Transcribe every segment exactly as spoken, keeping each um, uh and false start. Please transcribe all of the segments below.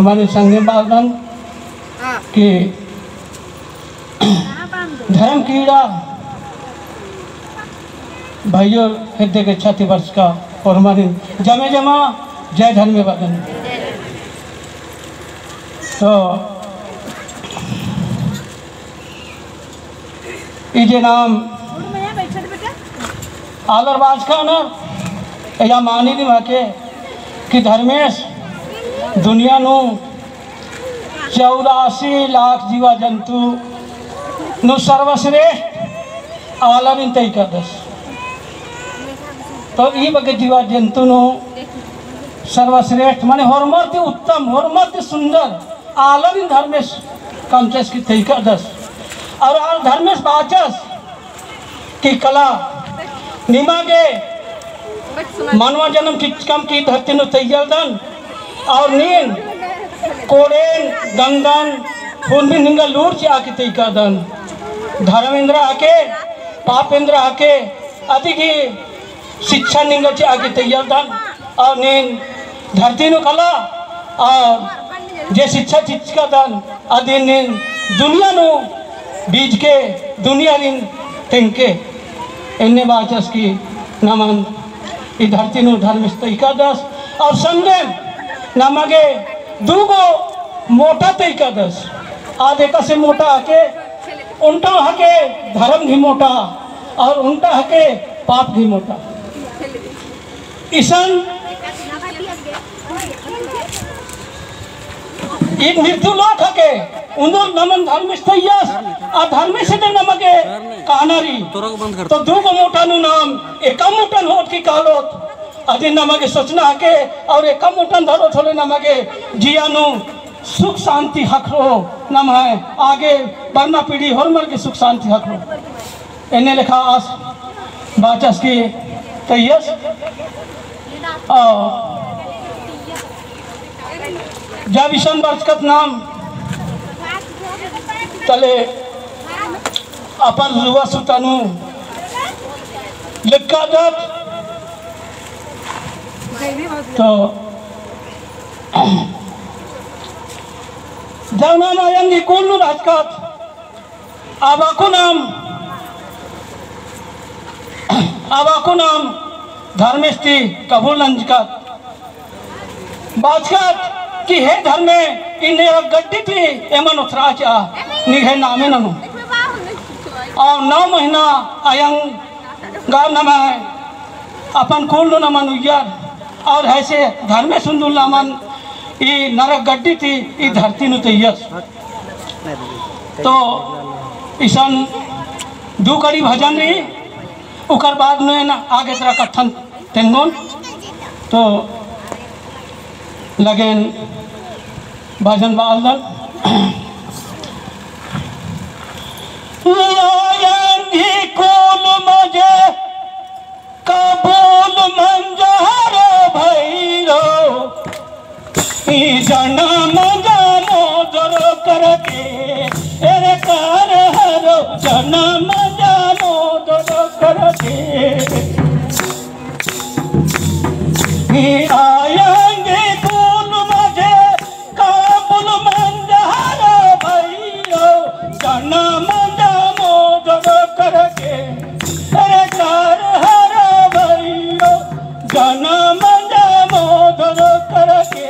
माने संगे बालदन कि धर्म कीड़ा भाइयों, हेद्दे गे छाती बरचका और माने जमे जमा जय धर्मे बअदन। तो इजे नाम आलर बाचका ना, या मानी दिम हके कि धर्मेस दुनिया नू चौरासी लाख जीवा जंतु नू सर्वश्रेष्ठ आलरिन तइकादस। तो ई बग्गे जीवा जंतु नू सर्वश्रेष्ठ माने होरमर ती उत्तम, होरमर ती सुंदर आलरिन धर्मेस कमचस की तइकादस। और आर धर्मेस बाचस कि कला निमा गे मानवा जन्म चिच्चकम की धरती नू तइयलदन और नीन कोड़ेन गंगन हुरमी निंगा लूर चिआ की तइकादन। धर्मेंद्र हके, पापेंद्र हके, अदिगी शिक्षा निंगा चिआ की तइयलदन और नीन धरती नू कला और जे शिक्षा चिच्चकादन अदिन नीन दुनिया नू बीजके दुनियारिन तेंगके। एन्ने बाचस की नमन ई धरती नू धर्मेस तइकादस और संगेम नमा गे दुगो मोटा तइकादस। आद एकासे मोटा हके, ओन्टा हके धर्म गही मोटा और ओन्टा हके पाप गही मोटा। इसन ईद मृत्यु लोक हके, उन्दुल नमन धर्मेस तइयस, आ धर्मेस ते नमा गे काना रई। तो दुगो मोटा नू नाम एकम मोटन होत की कालोत, अदिन नमा गे सोचना हके, और एकम मोटन धरोत होले नमा गे जिया नू सुख शांति ख़क्खरो, नम्है आगे बरना पीढ़ी होरमर गे सुख शांति ख़क्खरो। एन्ने लेखा आस बाचस की तइयस। और जब इसन बरचकत नाम तले अपर जुवा सुता नू लेक्कादत। तो जब नाम अयंग स्कूल नू रहचकत, अबको नाम, अबको नाम धर्मेस ती कबूल नंजकत। बाचकत कि हे धर्मे, इन्ने गड्डी ती एमन ओथरा चिआ, निंग्है नामे ननोन। और नौ महीना अयंग गा नम्है अपन कुल नू नमन उइयर, और हैसे धर्मेस उन्दुल नमन ई नरक गड्डी ती ई धरती नू तइयस। तो इसन दू कड़ी भजन रई, उकर बाद नू एन आगे तरा कत्थन तेंगोन। तो लगेन भजन बालदन। अयंग स्कूल मजे कबूल मंजा हरो भैरो, ई जनम जमो दरो करके, एरे कार हरो जनम जमो दरो करके। ई अयंग स्कूल मजे कबूल मंजा हरो भैरो, जनम जमो दरो करके। एरे कार हरो भैरो, जनम जमो दरो करके।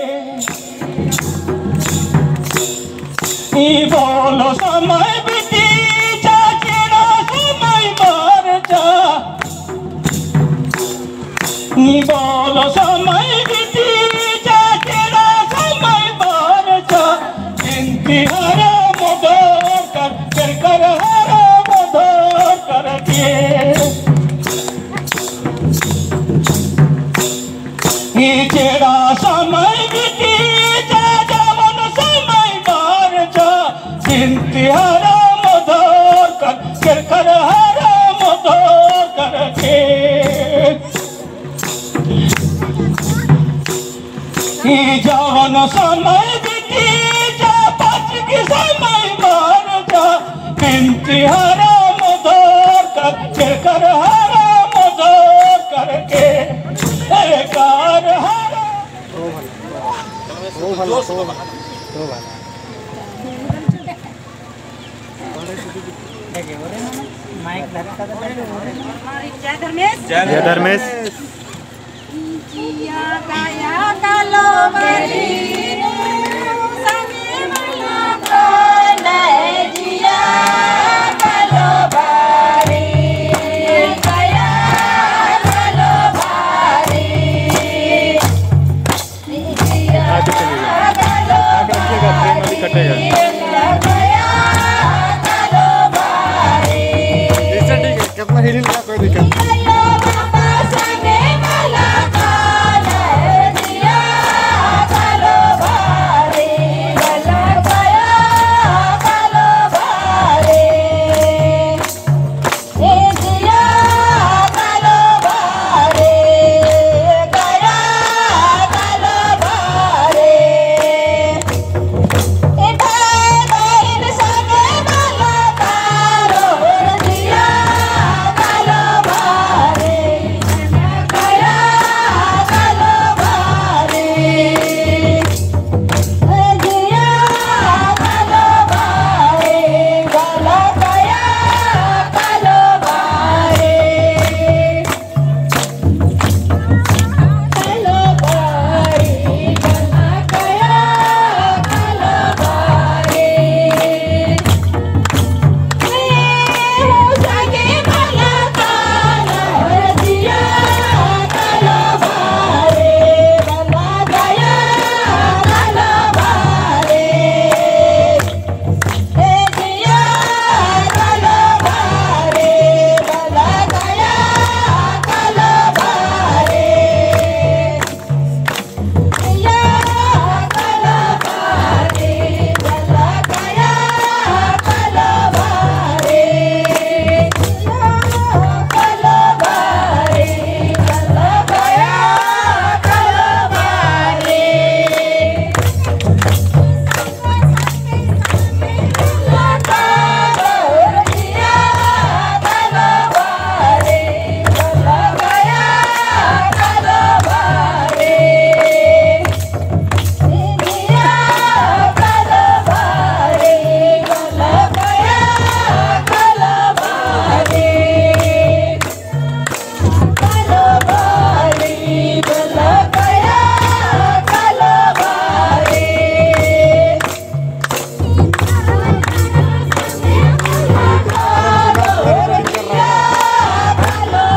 ई बोलो समय बीती जा, केड़ा समय बरचा। ई बोलो समय बीती जा, केड़ा समय बरचा। बिनती हरो मोदर कर, कर कर हरो मोदर करके। ई केड़ा समय बीती जा, जवन समय बरचा। बिनती हरो मोदर कर, कर कर हरो मोदर करके। ई जवन समय बीती जा, पचकी समय बरचा। बिनती हरो मोदर कर, कर कर हरो मोदर करके। एरे कार हरो। जय धर्मेस। जय धर्मेस। इससे ठीक है, कितना हिली लिया, कोई दिक्कत नहीं।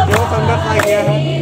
जो संघर्ष आ गया है।